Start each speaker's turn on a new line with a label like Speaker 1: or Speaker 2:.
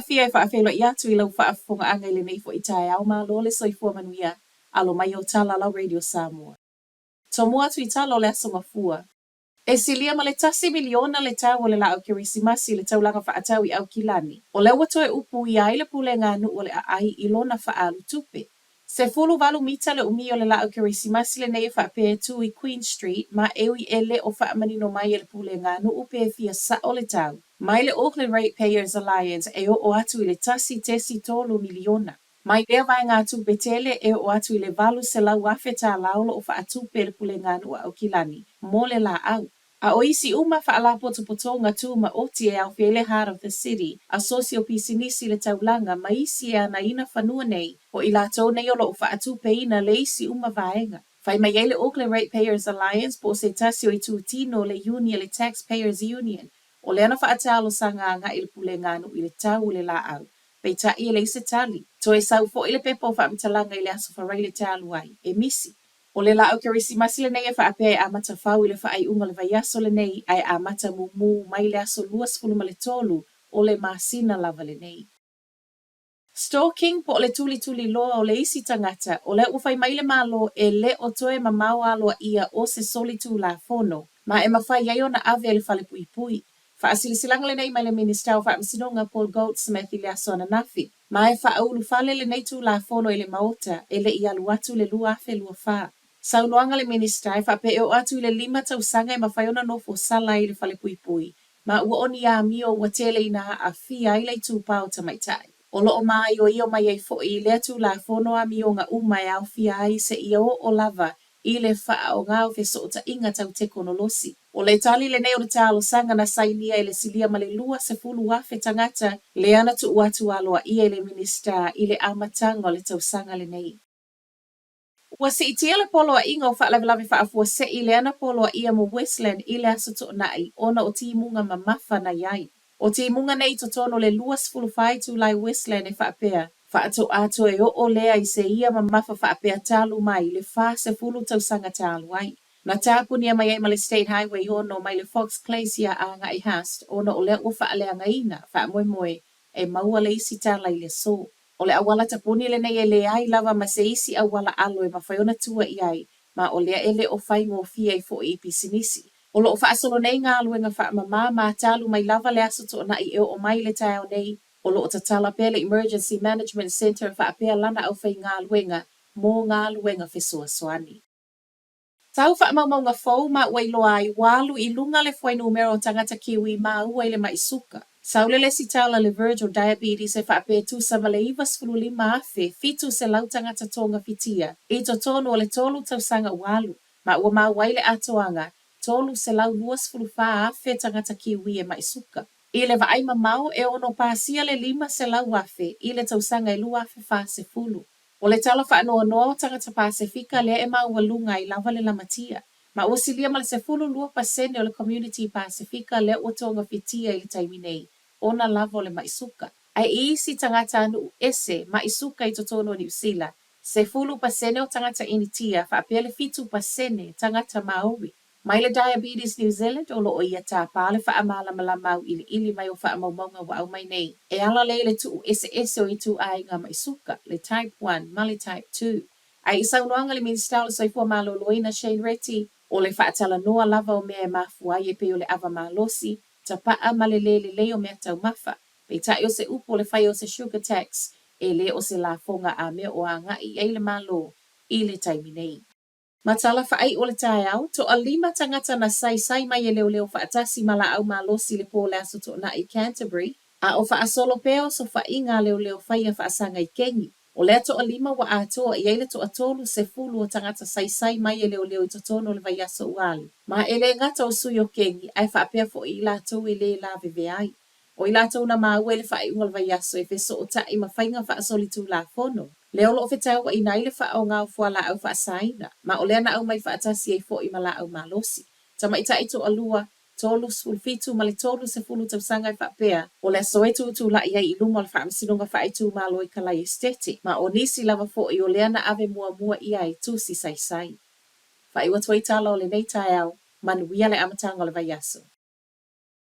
Speaker 1: fiafia e faafeiloai atu i lau faafofogaaga i lenei foi taeao. Malo le soifua manuia. Alo mai o tala lau Radio Samoa. Tomua atu i tala o le Aso Gafua. E silia ma le tasi miliona le tau o le laau Kerisimasi i le taulaga faatau i Aukilani. O lea ua toe upuia ai le pulega nuu o le aai i lona faaalu tupe. 18 mita le umi o le laau Kerisimasi lenei e faapea e tu i Queen Street ma e ui e le o faamanino mai e le pulega nuu pe fia sao le tau mai le Auckland Ratepayers Alliance e oo atu i le 1.3 miliona. Mai lea vaegatupe tele e oo atu i le $800,000 tālā o lo o faatupe e le Pulega Nuu a Aukilani mo le laau. A o isi uma faalapotopotoga tumaoti e aofia ai le Heart of the City, Asosi o Pisinisi le Taulaga ma isi e anaina fanua nei, o i latou nei o lo o faatupeina le isi uma vaega. Fai mai ai le Auckland Ratepayers Alliance po o se tasi o itutino o le iuni a le Taxpayers Union, o lea na faatalosaga agai i le Pulega Nuu i le tau o le laau. Peitai e leai se tali. Toe sau foi le pepa o faamatalaga i le Aso Faraile talu ai, e misi. O le laau Kerisimasi lenei e faapea e amata fau i le faaiuga o le vaiaso lenei ae amata mumu mai le aso 23 o le masina lava lenei. Stalking po o le tulituli loa o le isi tagata, o lea ua fai mai le Malo e le o toe mamao aloaia o se solitulafono ma e mafai ai ona ave i le falepuipui. Faasilasilaga lenei mai le Minisita o Faamasinoga Paul Goldsmith i le aso ananafi, ma e faaulufale lenei Tulafono i le Maota e le i alu atu le 2024. Saunoaga le Minisita e faapea e oo atu i le lima tausaga e mafai ona nofo sala ai i le falepuipui, ma ua o ni amio ua tele ina aafia ai le itupa o tamaitai. O lo o māioio mai ai foi i lea Tulafono amioga uma e aofia ai seia oo lava i le faaaoga o fesootaiga tau tekonolosi. O le tali lenei o le talosaga na sainia e le silia ma le 20,000 tagata lea na tuu atu aloaia i le Minisita i le amataga o le tausaga lenei. Ua siitia le poloaiga o faalavelave faafuasei lea na poloaia mo Westland i le Aso Toonai ona o timuga mamafa na i ai. O timuga nei i totonu o le 24 itula i Westland e faapea, faatoa toe oo lea i se ia mamafa faapea talu mai le 40 tausaga talu ai. Na tapunia mai ai ma le State Highway 6 mai le Fox Place ia agai Haast ona o lea ua faaleagaina, faamoemoe, e maua le isi tala i le aso. O le auala tapuni lenei e leai lava ma se isi auala alo e mafai ona tua i ai, ma o lea e le o faigofie ai foi i pisinisi. O lo o faasolo nei galuega faamama ma talu mai lava le Aso Toonai e oo mai i le taeao nei, o lo o tatala pea le Emergency Management Centre faapea lana aufaigaluega mo galuega fesoasoani. Sau faamaumauga fou ma ua iloa ai ua alu i luga le fuainumera o tagata Kiwi maua i le maʻi suka. Sau le lesitala le Virgil Diabetes e faapea e tusa ma le 95,700 tagata togafitia i totonu o le tolu tausaga ua alu, ma ua maua ai le atoaga 324,000 tagata Kiwi e maʻi suka. I le vaai mamao e ono pasia le 500,000 i le tausaga e 2040. O le tala faanoanoa o tagata Pasefika lea e maualuga ai lava le lamatia, ma ua silia ma le 12% o le community Pasefika lea ua togafitia i le taimi nei ona lava o le maʻi suka. Ae i isi tagatanuu ese maʻi suka i totonu o Niu Sila, 10% o tagata Initia faapea le 7% tagata Maori. Mai le Diabetes New Zealand o lo o ia tāpā le faamalamalama auiliili mai o faamaumauga ua aumai nei e ala lea i le tuu eseese o ituaiga maʻi suka, le Type 1 ma le Type 2. Ae i saunoaga le Minisita o le Soifua Maloloina Shane Reti, o le faatalanoa lava o mea e mafua ai e pei o le ava malosi, tapaa ma le lē lelei o meataumafa. Peitai o se upu o le fai o se sugar tax e le o se lafoga a mea o agai i ai le Malo i le taimi nei. Ma tala faaiu o le taeao, toalima tagata na saisai mai e leoleo faatasi ma laau malosi i le po o le Aso Toonai i Canterbury, a o faasolo pea osofaiga a leoleo faia faasaga i Kengi. O lea toalima ua atoa i ai le toatolu sefulu o tagata saisai mai e leoleo i totonu o le vaiaso ua alu. Ma e le gata o sui o Kengi, ae faapea foi i latou e le lavevea ai. O i latou na maua i le faaiuga o le vaiaso e fesootai ma faiga faasolitulafono, lea o lo o fetauaiina ai le faaaoga o fualaau faasaina, ma o lea na aumai faatasi ai foi ma laau malosi. Tamaitai toalua, 37 ma le 30 tausaga e faapea, o le aso e tutulai ai i luma o le Faamasinoga Faaitumalo i Kalai Esetete, ma o nisi lava foi o lea na ave muamua i ai tusi saisai. Faaiu atu ai tala o lenei taeao, manuia le amataga o le vaiaso.